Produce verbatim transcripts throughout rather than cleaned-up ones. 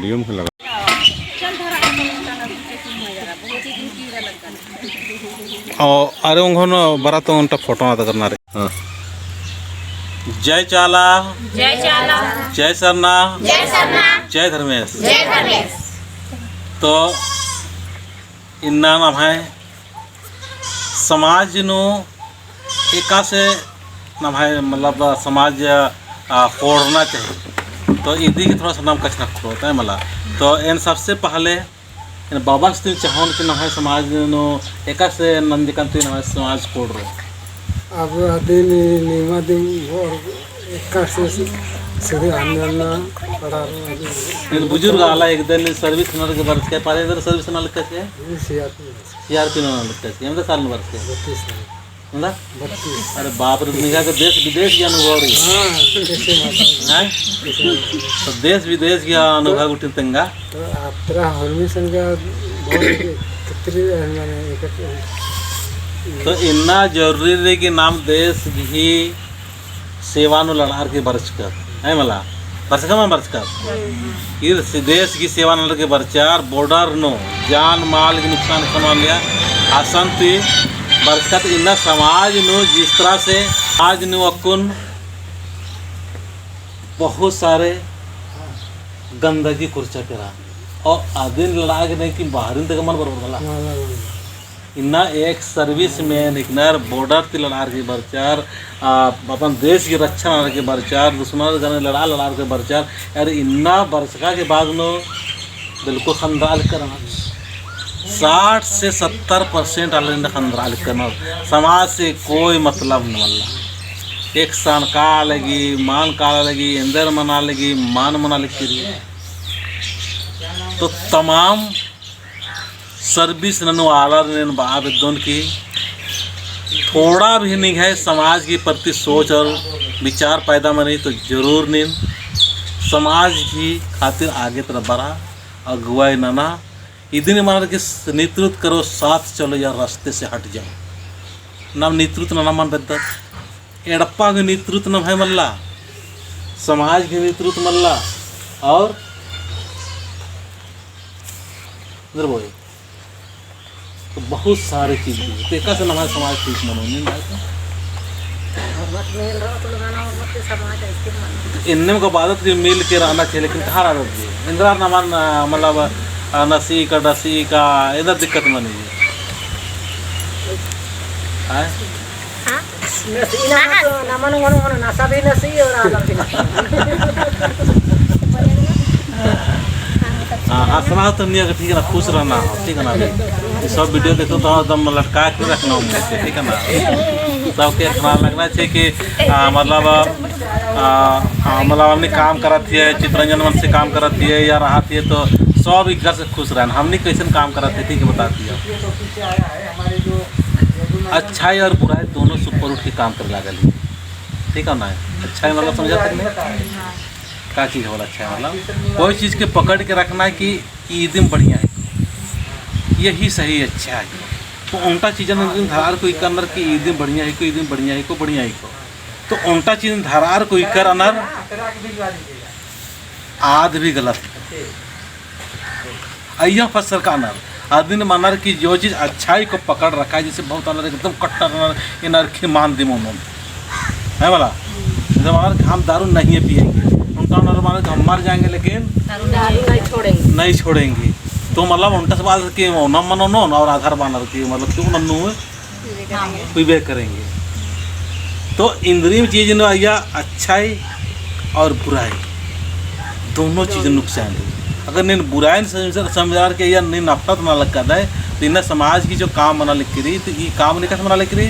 यूं ही लगा। और अरे उंगोन बरा तो उन्टा फोटो आता करना रे। हाँ। जय चाला। जय चाला। जय सरना। जय सरना। जय धर्मेस। जय धर्मेस। तो इन्ना नम्है समाज नू एकासे नम्है मतलब समाज, आ, ख़ोंड़ना चाहिए। तो इदी की थोड़ा सा नाम कछनखरओ होता है मला। तो एन सबसे पहले एन बाबस ती चाहोन कि नम्है समाज नू एकासे नंजकन ती नम्है समाज ख़ोंड़रओ। अब अदिन निमा दिम और एकासे सुधि आनना पड़ा। एन बुजुर्ग आला एकदम service ननर के बरचका, पारे दर service नना लगचका? सीआरपी नना लगचका। एवंदा साल नू बरचका? बत्तीस साल। एवंदा? बत्तीस। अरे बाप रे, निंगा के देश विदेश गही अनुभव रई। हाँ, कैसे माता। हैं? कैसे माता। तो देश विदेश गही अनुभव गुट्ठिन तेंगा। तो अत्रा होरमी संगा बहुत कितरी माने एक तो इन्ना जरूरी रई कि नाम देश गही सेवा नू लड़ार की बरचकत, है मला? बरचकत मल बरचकत? ईर से देश गही सेवा नू लड़ार की बरचर, border नू जान माल गही नुकसान कमालिया, असन ती बरचकत। इन्ना समाज नू जिस तरह से समाज नू अक्कुन बहुत सारे गंदगी कुर्चा केरा, और अदिन लड़ार की नहीं कि बाहरिन तक मल बरोबर मला। इन्ना एक serviceman हिकनर, border ती लड़ार की बरचर, आ, अपन देश की रक्षा ननर की बरचर, दुश्मन गने लड़ा लड़ार की बरचर, अरे इन्ना बरचका के बाद नू बिल्कुल खंदरा लगनर। साठ से सत्तर percent आलर इन्ना खंदरा लगनर। समाज से कोई मतलब न मल्ला। एकसन काला लगी, मल काला लगी, एन्देर मना लगी, मल मना लगी। तो तमाम service ननू आलर एन बआ बेद्दोन कि थोड़ा भी निंग्है समाज की प्रति सोच और विचार पैदा मनी तो जरूर नीन समाज की खातिर आगे तरफ बढ़ा, अगुवाई नना। इदिन मनर कि नेतृत्व करो, साथ चलो या रास्ते से हट जाओ। नाम नेतृत्व नना मल बेद्दत। एड़पा गही नेतृत्व नम्है मल्ला, समाज गही नेतृत्व मल्ला, और निर्भय। तो बहुत सारे चीज भी, तो एकासे नम्है समाज ठीक मनो, नहीं भाई तो? एन्नेम का बादत के मिल के रहना चाहिए, लेकिन कहाँ रहत जी? एन्देर नमन, मतलब, नसी का, डसी का, एन्देर दिक्कत मनी जी। हैं? हाँ? नसी ना तो नमन, नमन, नमन, नसा भी नसी और आदम भी नसी। हाँ, हँसना हो तो नहीं, अगर ठीक है ना, खुश रहना हो, ठीक है ना? ये सब video देखो तो एकदम लटका के रखना हो मुँह से, ठीक है ना? सबके इतना लगना चाहिए कि, आ, मतलब, आ, आ, मतलब, हमनी काम करत हिए, चितरंजन मन से काम करत हिए या रहत हिए, तो सब एक घर से खुश रहन। हमनी कैसन काम करत हिए, ठीक है, बता दिया। अच्छाई और बुराई दोनों से ऊपर उठ के काम करे लागल है। ठीक है ना? अच्छाई मतलब समझा सकते हैं? का चीज होला अच्छाई मतलब? कोई चीज के पकड़ के रखना है कि ई दिम बढ़िया है, यही सही अच्छा है। तो ओन्टा चीजन धरार को इकनर कि ई दिम बढ़िया है को, ई दिम बढ़िया है को, बढ़िया है को। तो ओन्टा चीजन धरार को इकनर आद भी गलत है। अइय्या फसर कानर, अदिन मनर कि जो चीज अच्छाई को पकड़ रखा है, जैसे बहुत आलर एकदम कट्टर रअनर, एन्देर ख़ेम्मन दिम ओनोन, है मला? जैसे मनर कि हम दारू नहीं पिएंगे, ओन्टा ओनर मनर कि हम मर जाएंगे लेकिन दारू नहीं छोड़ेंगे। नहीं छोड़ेंगे। तो मतलब ओन्टा से बात कि ओनम मल ओनोन और आधार बानर कि मतलब क्यों नन्नू हुई बेर करेंगे। तो इन्द्रिम चीज नू अइय्या अच्छाई और बुराई दोनों चीज नुकसान है। अगर नीन बुराई समझ-, समझार के या नीन नफरत ना लगदय, तो इन्ना समाज की जो काम मना लगी रही, तो ई काम निकस मना लगी रही,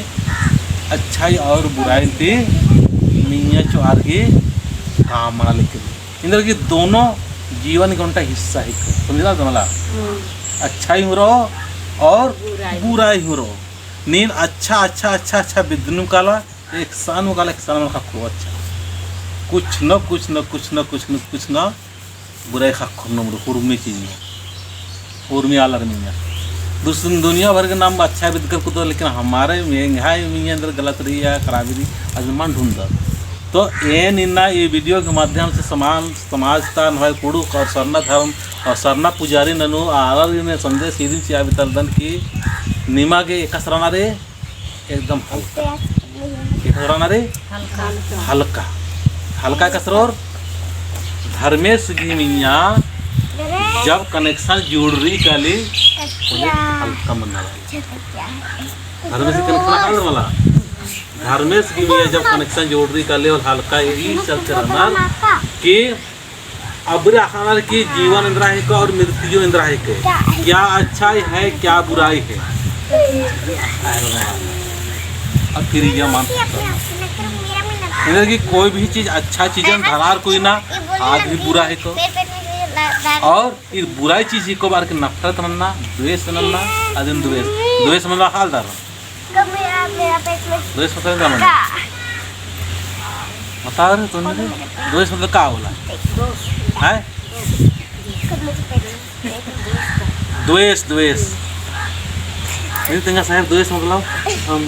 अच्छाई और बुराई ती मिया चोआर की काम मना लगी रही। इन्द्रिम की दोनों जीवन का ओन्टा हिस्सा है, समझला तो मला? हम्म। अच्छाई हूँ रओ और बुराई। बुराई हूँ रओ। नीन अच्छा, अच्छा, अच्छा, अच्छा बिद्दनुम काला, एकसन हूँ काला, एकसन मल ख़क्खरो अच्छा। कुछ न कुछ न कुछ न कुछ न कुछ न बुराई ख़क्खरनुम रओ, उर्मी चीज में, उर्मी आलर मिया। दुस-, दुनिया भर के नाम अच्छा बिद्दकर कुदर, लेकिन हमारे में, एंग्है मिया एन्देर गलत रई या खराबी रई, अदिन मल ढूंढदत। तो एन इन्ना ई video के माध्यम से समान, समाज ता नम्है कुँड़ुख़ और सरना धर्म और सरना पुजारी ननू आलर इन्ने संदेश इदिन चिआ बितालदन कि निमा गे एकासे रअना रे, एकदम हल्का। एकासे रअना रे? हल्का। हल्का। हल्का एकासे रओर? धर्मेस गही मइय्याँ जब connection जुड़री काली, होले हल्का मन्ना रई। धर्मेस गही connection हल्का मला। धर्मेस गही मइय्याँ जब connection जुड़री काली और हल्का, ई चलते रअनर कि अबड़ा अख़नर कि जीवन एन्दरा हेके और मृत्यु एन्दरा हेके, क्या अच्छाई है, क्या बुराई है। अब फिर यह मान सकता है। एन्देर कि कोई भी चीज अच्छा चीजन धरनर कोई ना, आद भी बुरा हेके। और ई बुराई चीज हेके बार के नफरत नन्ना, द्वेष नन्ना, अदिन द्वेष, द्वेष मतलब हाल दार। द्वेष मतलब का मने? बता रहे तो नहीं? द्वेष मतलब का होला? हैं? द्वेष, द्वेष। नहीं, तेंगा साहेब, द्वेष मतलब? हम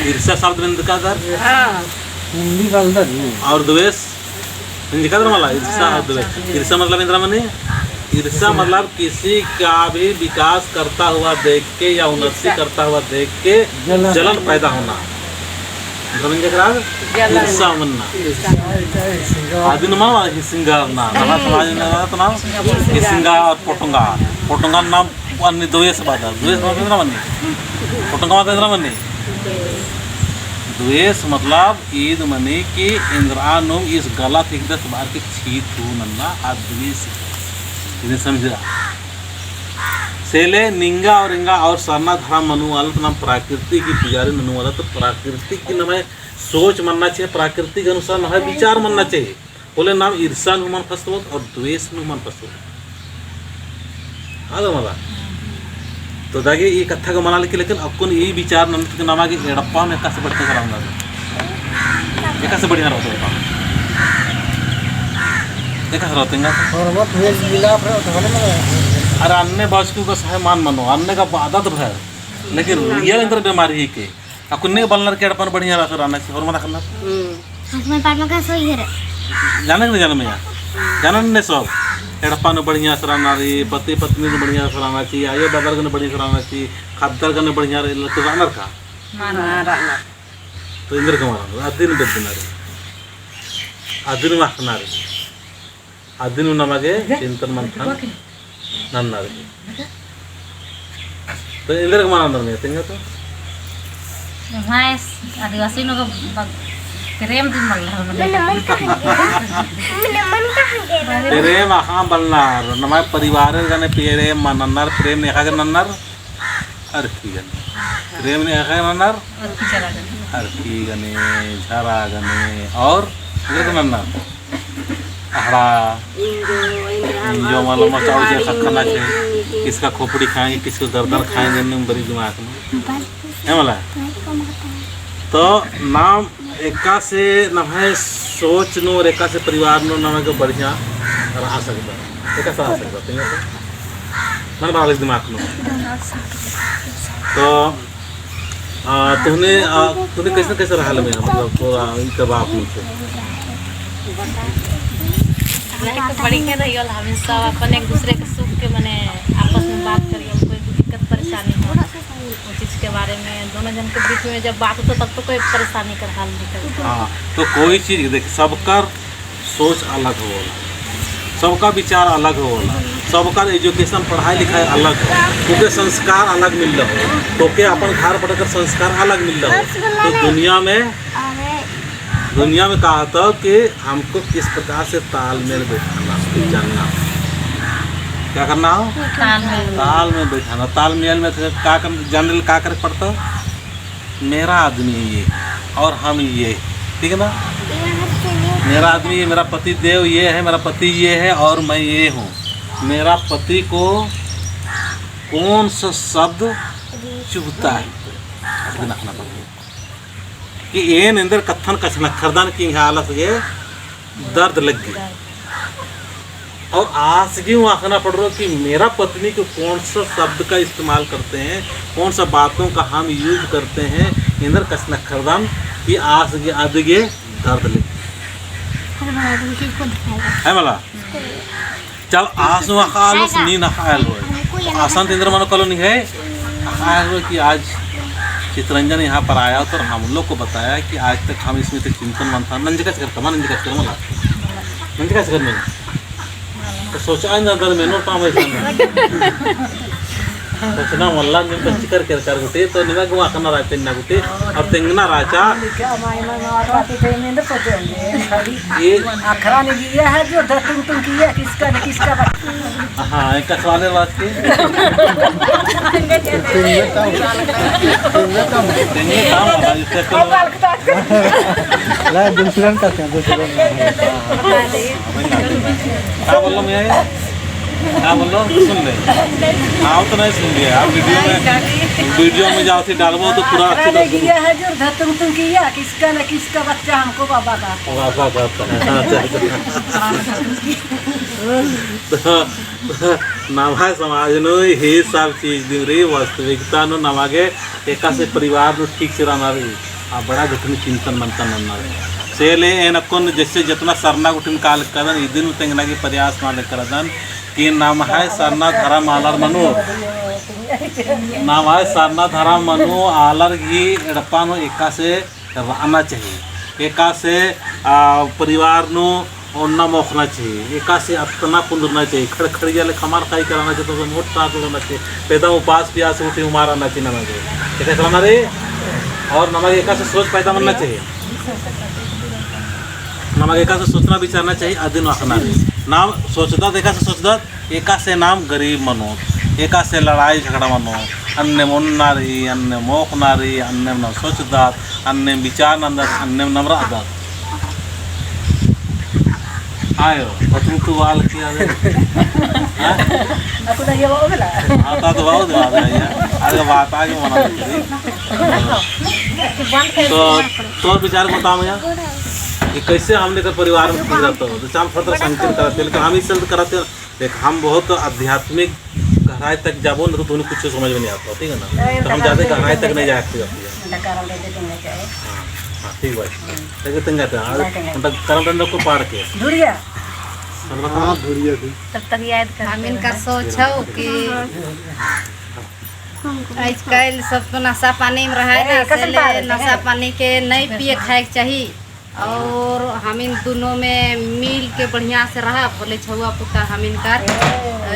ईर्ष्या शब्द में का दर? हाँ। हिंदी बलदर नहीं। और द्वेष? हिंदी का दर मला? ईर्ष्या और द्वेष। ईर्ष्या मतलब एन्दरा मनी? ईर्ष्या मतलब किसी का भी विकास करता हुआ देख के या उन्नति करता हुआ देख के जलन। जलन पैदा होना। जलन के खराब? जलन। ईर्ष्या मन्ना। आदिन मा वाला ही सिंगार ना, नवा समाज में ना तो ना, ये सिंगार और पोटंगा। पोटंगा नाम अन्ने द्वेष बादर, द्वेष मतलब एन्दरा मनी? पोटंगा मतलब एन्दरा मनी? द्वेष मतलब ईद मनी कि एन्दरा नुम ईस गलत हिकदस बार के छी थू नन्ना आ द्वेष। इन्ने समझा। से ले निंगा और एंगा और सरना धर्म मनु वाला तो नाम प्रकृति गही पुजारी ननु वाला तो प्रकृति गही नम्है सोच मन्ना चाहिए, प्रकृति गही अनुसार नम्है विचार मन्ना चाहिए। होले नाम ईर्ष्या नू मल फसोत और द्वेष नू मल फसोत। हाँ तो मला। तो दागे ई कत्था गे मना लेकिन, लेकिन अक्कुन ई विचार नन्ना कि नमा गे एड़पा नू एकासे बढ़िया रअना। एकासे बढ़िया रअना एड़पा। एकासे रअना तेंगा। और वो भेज मिला पर तो होले ना। अरे अन्ने बाचकन का सहे मान मनो, अन्ने का आदत भय। लेकिन real एन्दर बीमारी हेके। अक्कुन ने बलनर कि एड़पा नू बढ़िया से रअना चाहिए, होरमर अख़नर। हम्म। हसबैंड पार्टनर का सोई है रे। जाने कि नहीं जाने मइय्याँ? जाने ने सब। एड़पा नू बढ़िया से रअना रई, पति पत्नी नू बढ़िया से रअना चाहिए, आयो बाबार गने बढ़िया से रअना चाहिए, ख़द्दर गने बढ़िया रई, तो रअनर का? ना रअनर। तो एन्देर का मल रअनर, अदिन बेद्दना रई। अदिन अख़ना रई। अदिन नमा गे चिंतन मंथन नन्ना रई। तो एन्देर का मल रअनर मइय्याँ तेंगा तो? भाई, आदिवासी नू का ब-, प्रेम दिम मल्ला। प्रेम अख़आ बलनर, नमा परिवार गने प्रेम मल नन्नर, प्रेम नेखा गने नन्नर, अरखी गने। प्रेम नेखा गने नन्नर, अरखी गने, झरा गने, और एन्देर गने नन्नर। अहड़ा, इंजो, इंजो, इंजो, मतलब मचाओ जे खखना छे, किसका खोपड़ी खाएंगे, किसको गर्दन खाएंगे, निम बरी दिमाग में। है मला? तो नाम एकासे नम्है सोच नू और एकासे परिवार नू नम्है के बढ़िया रहा सकता। एकासे रहा सकता, ठीक है? मन बना ले दिमाग नू। तो आ, तुहने, आ, तुहने कैसे, कैसे रहा लगे, मतलब, थोड़ा इनका बाप लोग से? हमरे तो बड़ी के रही होला, हमेशा अपन एक दूसरे के सुख के, मने, आपस में बात करी होला, कोई भी दिक्कत परेशानी हो, वो चीज के बारे में दोनों जन के बीच में जब बात होता, तब तो कोई परेशानी कर हल निकलता। हाँ, तो कोई चीज, देख, सबकर सोच अलग होला, सबका विचार अलग होला, सबका education, पढ़ाई लिखाई अलग हो, ओके संस्कार अलग मिलल हो, ओके अपन घर पर कर संस्कार अलग मिलल हो। तो दुनिया में, दुनिया में कहा था कि हमको किस प्रकार से तालमेल बैठाना, जानना। क्या करना हो? तालमेल। तालमेल बैठाना। तालमेल में का कर, जानने का करे पड़ता? मेरा आदमी ये और हम ये, ठीक है ना? मेरा आदमी ये, मेरा पति देव ये है, मेरा पति ये है और मैं ये हूँ। मेरा पति को कौन सा शब्द चुभता है, अदिन अख़ना पड़ता है। कि एन एन्देर कत्थन कछनखरदन कि एंग्है आलस गे दर्द लग्गी। और आस गे हूँ अख़ना पड़रो कि मेरा पत्नी को कौन सा शब्द का इस्तेमाल करते हैं, कौन सा बातों का हम use करते हैं, एन्देर कछनखरदन कि आस गे अदिगे दर्द ले। है मला? चल, आस हूँ अख़ालोस, नीन अख़ालोस। असन ती एन्देर मनो कालो निंग्है, अख़ालोस कि आज चितरंजन यहाँ पर आया तो हम लोग को बताया कि आज तक हम इसमें तो चिंतन मंथन, नंजका चकर, कमा नंजका चकर मला। नंजका चकर नहीं। तो सोचा है ना, दर में नोट पावे जाना। सोचना मल्ला, निम बच्ची कर, कर, कर गुटे, तो निमा गुआ करना रहते ना गुटे, अब तेंगना राजा। ये अखरा ने किया है जो धतुम तुम किया, किसका न किसका बा-, हाँ, एक सवाल है बात की। तेंगे काम वाला, इसका क्या? ला, दूसरा का क्या, दूसरा का। का बोललो मियाँ? का बोललो? सुन ले। हाँ, तो नहीं सुन लिया। आप video में, video में जाओ, फिर डालबो तो पूरा अच्छे से सुन। किया है जो धतुम तुम किया, किसका न किसका बच्चा हमको बाबा का। बाबा का। अच्छा, अच्छा। तो, तो नम्है समाज नू ही सब चीज दिम रई, वास्तविकता नू नमा गे एकासे परिवार नू ठीक से रअना रई। आ बड़ा गुट्ठिन चिंतन मंथन नन्ना रई। से ले एन अक्कुन जैसे जतना सरना गुट्ठिन काल कदन इदिन तेंगना गे प्रयास नना ले करदन कि नम्है सरना धरम आलर मनो, नम्है सरना धरम मनो आलर गही एड़पा नू एकासे रअना चाहिए। एकासे, आ, परिवार नू ओन्ना मोख़ना चाहिए, एकासे अतना कुन्दुरना चाहिए, खड़खड़िया ले खमार खाई कराना चाहिए, तो मोट तार करना चाहिए, पैदा उपास पियास उठी उमार आना चाहिए, नमा गे एका करना रई, और नमा गे एकासे सोच पैदा मन्ना चाहिए, नमा गे एकासे सोचना विचारना चाहिए, अदिन अख़ना रई। नाम सोचदत, एकासे सोचदत, एकासे नाम गरीब मनोत, एकासे लड़ाई झगड़ा मनो, अन्नेम ओन्ना रई, अन्नेम मोख़ना रई, अन्नेम नाम सोचदत, अन्नेम विचार नन्दत, अन्नेम नाम रअदत। आयो, पतंग तू वाल किया बे। हाँ? अकुन ये वो मिला। हाँ, ता तो बहुत बात है यार। अरे बात आगे मना। तो, तो विचार बताओ यार, कि कैसे हमने का परिवार में रहता हो? तो हम थोड़ा संकीर्ण करते हैं, लेकिन हम इस शब्द करते हैं, देख, हम बहुत आध्यात्मिक गहराई तक जाबो न, तो तुमने कुछ समझ में नहीं आता, ठीक है ना? तो हम ज़्यादा गहराई तक नहीं जाते जाते हैं। हाँ, हाँ, ठीक बात। लेकिन तंग आता है, मतलब, करम डंडा को पाड़ के। धुरिया। हाँ, धुरिया थी। तब तक याद कर। हम इनका सोच हो कि आजकल सब तो नशा पानी में रहा है ना, से ले नशा पानी के नहीं पिए खाए के चाहिए। और हमिन दुनों में मिल के बढ़िया से रहा, भले छउवा पुता हमिन कर, अ,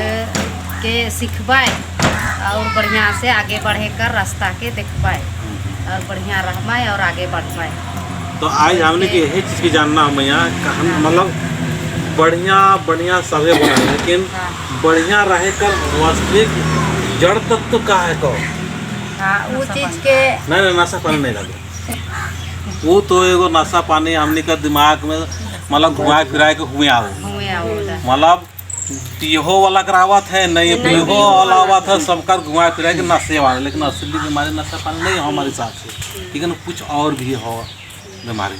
के सिखबाय और बढ़िया से आगे बढ़े कर रास्ता के देखबाय और बढ़िया रहबाय और आगे बढ़बाय। तो आज हमने के यही चीज की जानना है मैया, कहन, मतलब बढ़िया, बढ़िया सभे बोला, लेकिन हाँ। बढ़िया रहे कर वास्तविक जड़ तत्व का है को? हाँ, वो चीज के नहीं, नहीं, नशा पानी नहीं लगे। वो तो एगो नशा पानी हमनी का दिमाग में, मतलब, घुमाए फिराए के हुए आओ। हुए आओ, उधर। मतलब, पीहो वाला करावत है, नहीं पीहो वाला आवत है, सबका घुमाए फिराए के नशे वाला, लेकिन असली बीमारी नशा पानी नहीं हो हमारे हिसाब से, लेकिन कुछ और भी हो बीमारी।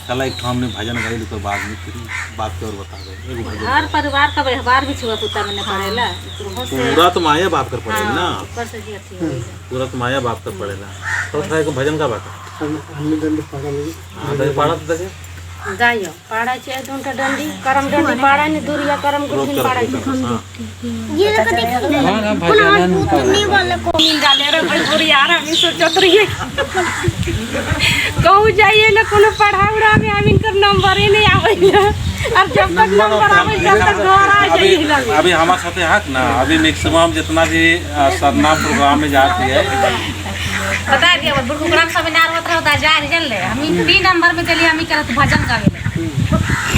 चला, एक ठो हमने भजन गाई, ओकर बाद में फिर बात के और बता दे। एगो भजन हर गाई। परिवार का व्यवहार भी छुआ पुता में न पड़ेला। हाँ। पूरा तो माया बाप कर पड़ेला हाँ, ना। ऊपर से भी अथी होई। पूरा तो माया बाप तक पड़ेला। तो थोड़ा एक भजन का बात। हम, हमने डंडी पाड़ा लगी। हाँ, तो पाड़ा तो देखे। गायो, पाड़ा चाहे दून का डंडी, करम डंडी पाड़ा ने दूरिया करम गुठिन पाड़ा ने। हाँ। ये देखो, देखो। हाँ, हाँ, भजन है। नहीं वाला को। नींद डाले रे भाई, बुरी यार, हम सोचत रहिए। कहूँ जाइए ना, कोनो पढ़ा उड़ा में हम इनकर नंबर ही नहीं आवे ना। और जब तक नंबर आवे, तब तक घर आ जाइए ना। अभी हमारे साथे हक ना, अभी maximum जितना भी, आ, सरना program में जाती है। बता दिया, वो बुढ़ कुकड़ा में seminar होता है, होता है, जा रही, जान ले। हम इन तीन नंबर में चलिए, हम ही करत भजन गावे।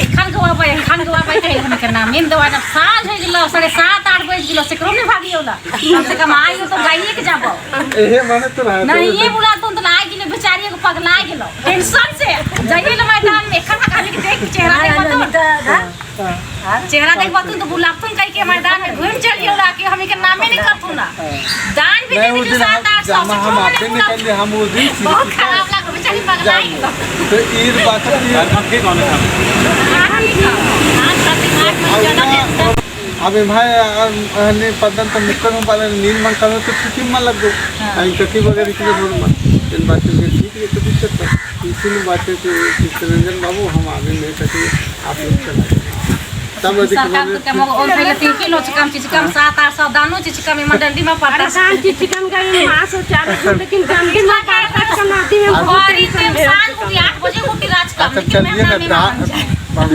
एखन गवाबे, एखन गवाबे, कहे हम के नाम, इन दवाई ना, साल हो गेलो, साढ़े सात, आठ बज गेलो, सेकरो नहीं भागी होला। कम से कम आई हो तो गाइए के जाबो। एहे माने तो रहा नहीं, ये बुला तुम तो लाई गेलो, बेचारी एगो पगला गेलो। Tension से। जाइए लो मैदान में, एखन तक हमें देख के चेहरा देखो तो। हाँ? चेहरा देखबा तू तो बुलातुन कहि के मैदान में घूम चलियो ला कि हमी के नामे नहीं करतु ना। दान भी दे दीजिए सात आठ सौ से हम आपे निकल ले, हम वो दिन बहुत खराब लगा, बेचारी पगलाई। तो ईद बात है। हाँ, ठीक है। हाँ, ठीक है। हाँ, सब ठीक है। अब भाई, अब हने पद्दन तो मुक्कन हूँ पाले नीन मन करो तो ठीक ही मन लगो। हाँ। आई ककी वगैरह के बोल मन। इन बातें के ठीक है तो दिक्कत है। इसी में बातें के चित्तरंजन बाबू हम आगे नहीं सके, आप लोग चला जाओ। तब अधिक सरकार हमारे तो कम और पहले तीन किलो चिकम, चिकम सात आठ सौ दानो चिकम इमा डंडी में पड़ता। अरे दान चिकम का ये मास और चार सौ, लेकिन डंडी में पड़ता का नाती में बहुत और tension है। शाम को आठ बजे उठी रात का, अच्छा, लेकिन चलिए ना, मेहमान दा-,